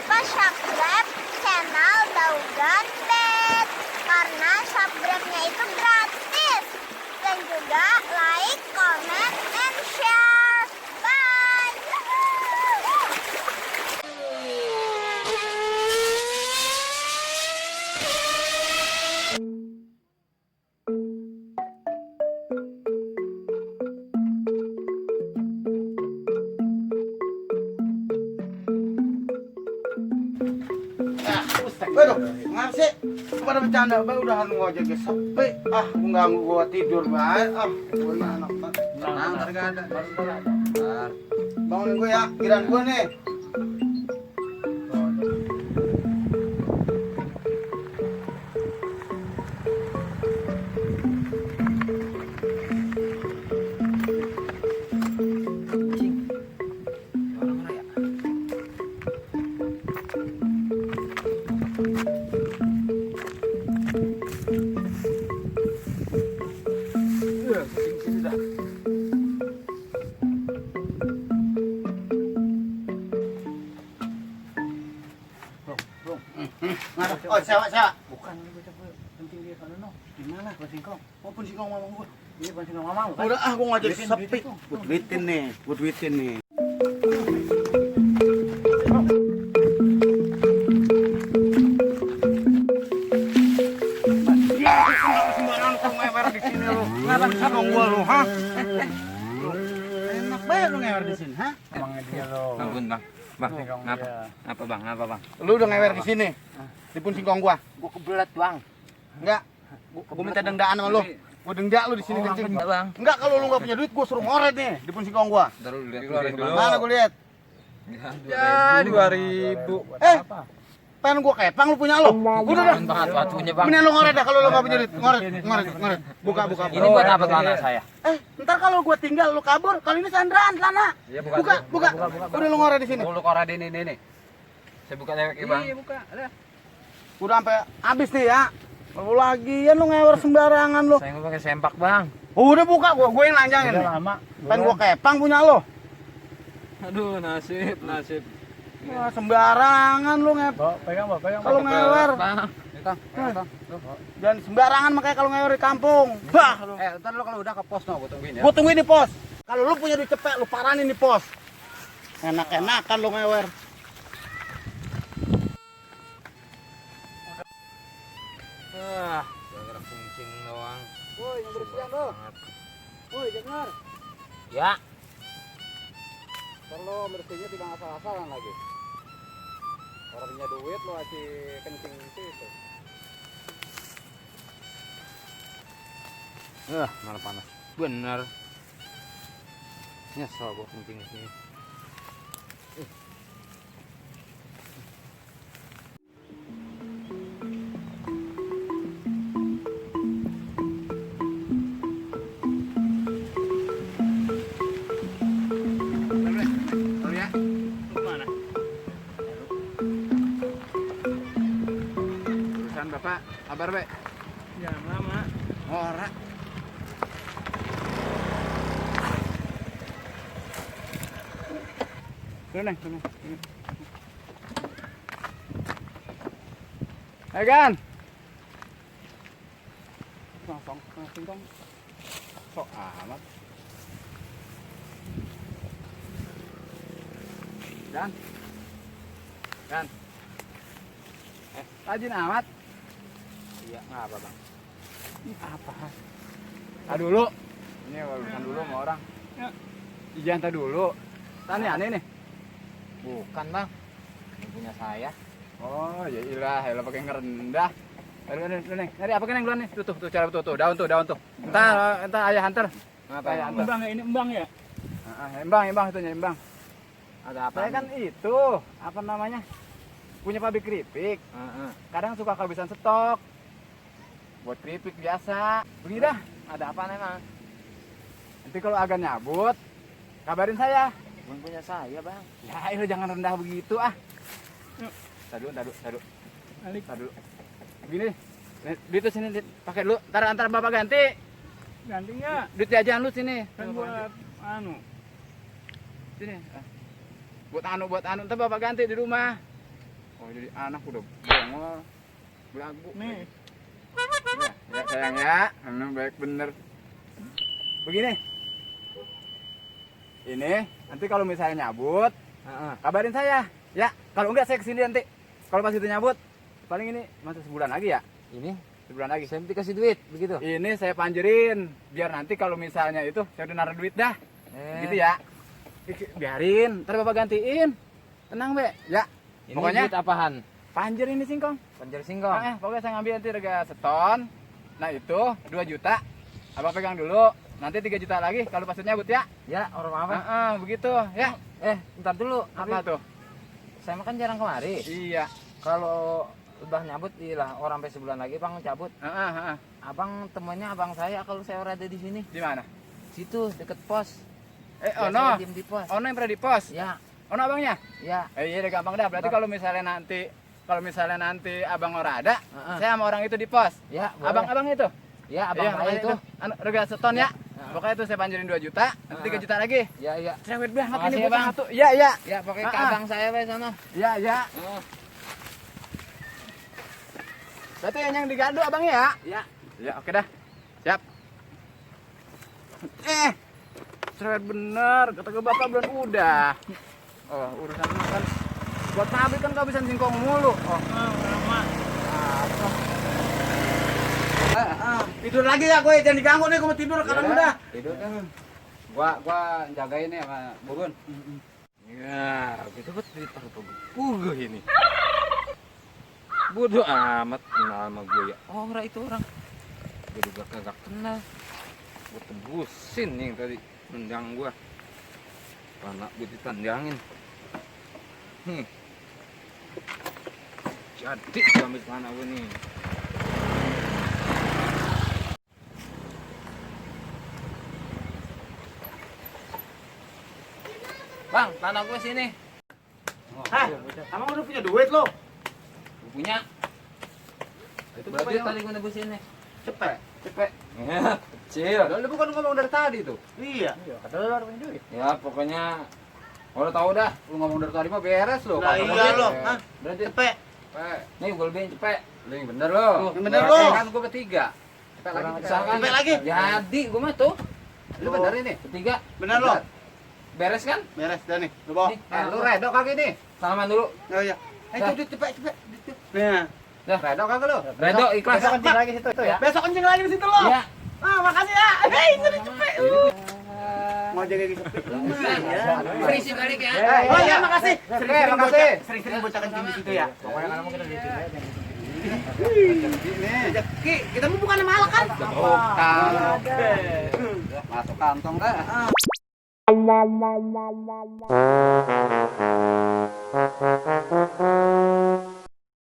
lupa subscribe channel Daugan Pet karena subscribe-nya itu gratis. Dan juga like, comment, and share. Bye! Waduh, ngapa sih? Pada bercanda, bay udahan gua aja guys. Sepi. Ah, mengganggu gua tidur, bay. Ah, gua mana? Tenang, enggak ada. Bangunin gua ya, kiraan gua nih. Oh, sewa. Bukan ini bocah gue penting dia kan no. Di mana gua singkong? Mau pun singkong mamang gua. Ini penting sama mamang. Udah ah, gua ngajak Duitin, sepi. duitin tuh. Gua duitin nih. Sembarang tuh ngewer di sini lu. Ngarang singkong gua lu, ha? Enak banget lu ngewer di sini, ha? Emangnya dia lo. Ampun bang, Singkong ngapa? dia. Apa bang? Lu udah ngewer di sini. Di pun singkong gua. Gue kebelet bang. Enggak. Gua minta dendaan sama lu. Gua denda lu di sini kencing. Bang. Enggak, kalau lu enggak punya duit gua suruh ngoret nih di pun singkong gua. Ntar lu lihat dulu. Mana gua lihat? Ya 2000. Pengen gua kepang lu punya lu. Udah dah. Banget waktunya bang. Mendingan lu ngoret dah kalau lu enggak punya duit. Ngoret. Buka. Ini buat apa celana saya? Ntar kalau gua tinggal lu kabur, kali ini sandraan celana. Iya Buka. Udah lu ngoret di sini. Lu koran ini. Saya buka lewek bang. Iya buka. Ada. Udah sampai habis nih ya. Lu lagian lu ngewer sembarangan lu. Saya nggak pakai sempak bang. Udah buka, gua yang lanjangin. Udah lama. Pengen gua kepang punya lu. Aduh nasib. Wah, sembarangan lu Bawa, pegang. Kalau ngewer. Bang. Jangan sembarangan makanya kalau ngewer di kampung. Bah, lu. Ntar lu kalau udah ke pos no, gua tungguin ya. Gua tungguin di pos. Kalau lu punya duit cepet, lu paranin di pos. Enak-enakan lu ngewer. Gara-gara kuncing doang. Woi, yang bersihan lu. Woi, dengar. Ya. Kalau bersihnya tidak asal-asalan lagi. Orang punya duit lu aja kencing di situ. Malah panas. Bener. Nyesel gua kencing di sini. Bapak, kabar be? Ya lama. Ora. Neng. Ayo kan. Singkong. Sok amat. Kan. Rajin amat. Iya, ngapa bang? Apa? Dulu. Ini urusan dulu sama orang. Ya. Ijan dulu. Tani aneh nih. Bukan bang. Ini punya saya. Oh, ya ilah pakai ngerendah. Aduh, nih. Nyari apa kan yang duluan nih? Tuh, cara tuh. Daun tuh. Entar ayah hantar. Ngapa Ayah bang? hantar. Embang ya ini embang ya. Embang itu embang. Ada apa? Saya kan itu, apa namanya? Punya pabrik keripik. Kadang suka kehabisan stok. Buat keripik biasa. Beli dah. Ada apa emang? Nanti kalau agak nyabut, kabarin saya. Bukan punya saya bang. Ya, lu jangan rendah begitu ah. Tadu. Alik. Tadu. Gini. Duit tuh sini, pakai dulu. Ntar Bapak ganti. Gantinya Duit jajan lu sini. kan buat anu. Sini. Buat anu, ntar Bapak ganti di rumah. Oh jadi anak udah bongol, belagu. Nih. Ya sayang ya, baik bener. Begini, ini nanti kalau misalnya nyabut, kabarin saya. Ya, kalau enggak saya kesini nanti. Kalau pas itu nyabut, paling ini masih sebulan lagi ya. Ini Sebulan lagi. saya minta kasih duit begitu. Ini saya panjerin, biar nanti kalau misalnya itu saya udah naruh duit dah. Gitu ya. Biarin, ntar bapak gantiin. Tenang be, ya. Ini Pokoknya duit apaan? panjer ini singkong. Panjer singkong. Pokoknya saya ngambil nanti harga seton. Nah itu 2 juta. Abang pegang dulu. Nanti 3 juta lagi kalau pas nyabut ya. Ya, orang apa? Begitu ya. Ntar dulu. Apa tuh? Saya makan jarang kemari. Iya. Kalau udah nyabut, iyalah orang sampai sebulan lagi bang cabut. Abang temennya abang saya kalau saya ada di sini. Di mana? Situ deket pos. Ono. Diem di pos. Ono yang pernah di pos. Ya, Ono abangnya? ya. Iya udah gampang dah. Berarti Bang. kalau misalnya nanti abang ora ada, Heeh. saya sama orang itu di pos. Ya, boleh. Abang itu. Ya, abang Iya, saya makanya itu. Anu, harga seton ya. Heeh. Pokoknya itu saya panjerin 2 juta, nanti 3 juta lagi. Ya, ya. Cerewet banget Makasih ini ya, Bang. satu. Iya, iya. Ya, pakai ke Heeh. abang saya wes sana. Iya, iya. Berarti yang digado abangnya ya? Ya. Ya, oke dah. Siap. Cerewet bener, kata ke bapak belum udah. Oh, urusan makan buat pabrik kan kehabisan singkong mulu. Oh, tidur lagi ya gue, jangan diganggu nih, gue mau tidur kadang udah. Tidur kan. Gua jagain ya sama Bubun. Ya, gitu bet ditaruh puguh ini. Bodoh amat kenal sama gue ya. Orang itu orang. Gue juga kagak kenal. Gue tebusin nih yang tadi nendang gue. Anak gue ditandangin. Jadi gue ambil tanah gue nih. Bang, tanah gue sini. Hah? Emang udah punya duit lo? Gue punya. Itu Berarti tadi gue nebusin nih. cepet, cepet. Kecil. Lu bukan ngomong dari tadi tuh. Iya. Kata lu harus punya duit. Ya pokoknya kalau tahu dah, lu ngomong dari tadi mah beres lo. Nah, iya lo. Hah? Berarti Cepet. nih gue lebihin cepet. Lu yang bener lo. Yang bener Berarti lo. Kan gue bertiga. Cepet lagi. Misalkan Cepet lagi. Jadi gue mah tuh. Lu bener ini. Bertiga. Bener lo. Beres kan? Beres dah nih. Lu bawa. Nih, Lu redok kaki nih. salaman dulu. Oh iya. Dah. Cepet. Nah. Redok kagak lu? Redo ikhlas. Besok kencing lagi situ itu ya. Besok kencing lagi di situ lo. Iya. Makasih ya. Ini cepet. Mau jaga gitu. Berisik balik ya. Oh iya, makasih. Sering-sering makasih. Sering-sering bocah kencing di situ ya. Pokoknya kan kita di sini aja. Rezeki, kita mau bukan malak kan? Masuk kantong dah.